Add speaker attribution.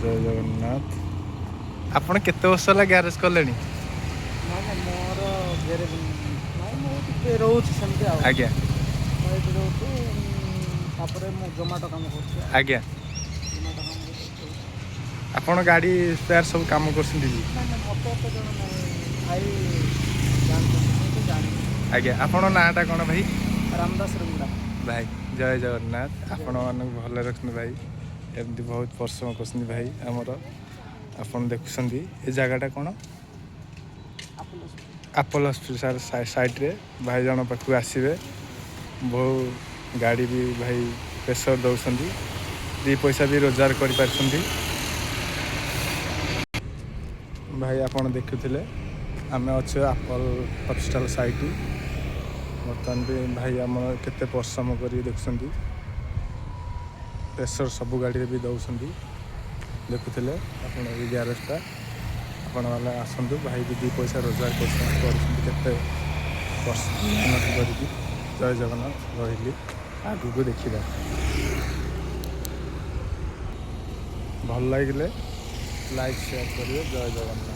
Speaker 1: ଜୟ ଜଗନ୍ନାଥ। ଆପଣ କେତେ ବର୍ଷ ହେଲା ଗ୍ୟାରେଜ କଲେଣି?
Speaker 2: ନାଇଁ ନାଇଁ, ମୋର ଗ୍ୟାରେଜ ନାଇଁ, ମୁଁ ଟିକେ ରହୁଛି ସେମିତି ଆଉ। ମୁଁ ଏଇଠି ରହୁଛି। ତାପରେ ମୁଁ ଜୋମାଟୋ କାମ କରୁଛି ଆଉ। ଜୋମାଟୋ କାମ କରୁଛି।
Speaker 1: ଆପଣ ଗାଡ଼ି ସ୍ପେୟାର ସବୁ କାମ କରୁଛନ୍ତି କି?
Speaker 2: ନାଇଁ ନାଇଁ, ମୋତେ ଏତେ ଜଣ ନାଇଁ, ଭାଇ ଜାଣିଛନ୍ତି, ମୁଁ ତ ଜାଣିନି।
Speaker 1: ଆଜ୍ଞା, ଆପଣଙ୍କ ନାଁଟା କ'ଣ ଭାଇ?
Speaker 2: ରାମଦାସ ରୁଙ୍ଗଡ଼ା।
Speaker 1: ଭାଇ, ଜୟ ଜଗନ୍ନାଥ। ଆପଣମାନଙ୍କୁ ଭଲରେ ରଖନ୍ତୁ ଭାଇ। ଏମିତି ବହୁତ ପରିଶ୍ରମ କରୁଛନ୍ତି ଭାଇ ଆମର। ଆପଣ ଦେଖୁଛନ୍ତି ଏ ଜାଗାଟା କ'ଣ?
Speaker 2: ଆପୋଲୋ।
Speaker 1: ଆପୋଲୋ ହସ୍ପିଟାଲ ସାଇଡ଼୍ରେ ଭାଇ ଜଣ ପାଖକୁ ଆସିବେ। ବହୁ ଗାଡ଼ି ବି ଭାଇ ପ୍ରେସର ଦେଉଛନ୍ତି, ଦୁଇ ପଇସା ବି ରୋଜଗାର କରିପାରୁଛନ୍ତି ଭାଇ। ଆପଣ ଦେଖୁଥିଲେ, ଆମେ ଅଛୁ ଆପୋଲୋ ହସ୍ପିଟାଲ ସାଇଟ୍। ବର୍ତ୍ତମାନ ବି ଭାଇ ଆମର କେତେ ପରିଶ୍ରମ କରି ଦେଖୁଛନ୍ତି, ପ୍ରେସର ସବୁ ଗାଡ଼ିରେ ବି ଦେଉଛନ୍ତି। ଦେଖୁଥିଲେ ଆପଣ ଏଇ ଗ୍ୟାରେଜଟା। ଆପଣମାନେ ଆସନ୍ତୁ, ଭାଇ ବି ଦୁଇ ପଇସା ରୋଜଗାର କରୁଛନ୍ତି କେତେ ବର୍ଷ ମେହନତ କରିକି। ଜୟ ଜଗନ୍ନାଥ। ରହିଲି, ଆଗକୁ ଦେଖିବା। ଭଲ ଲାଗିଲେ ଲାଇକ୍, ସେୟାର କରିବେ। ଜୟ ଜଗନ୍ନାଥ।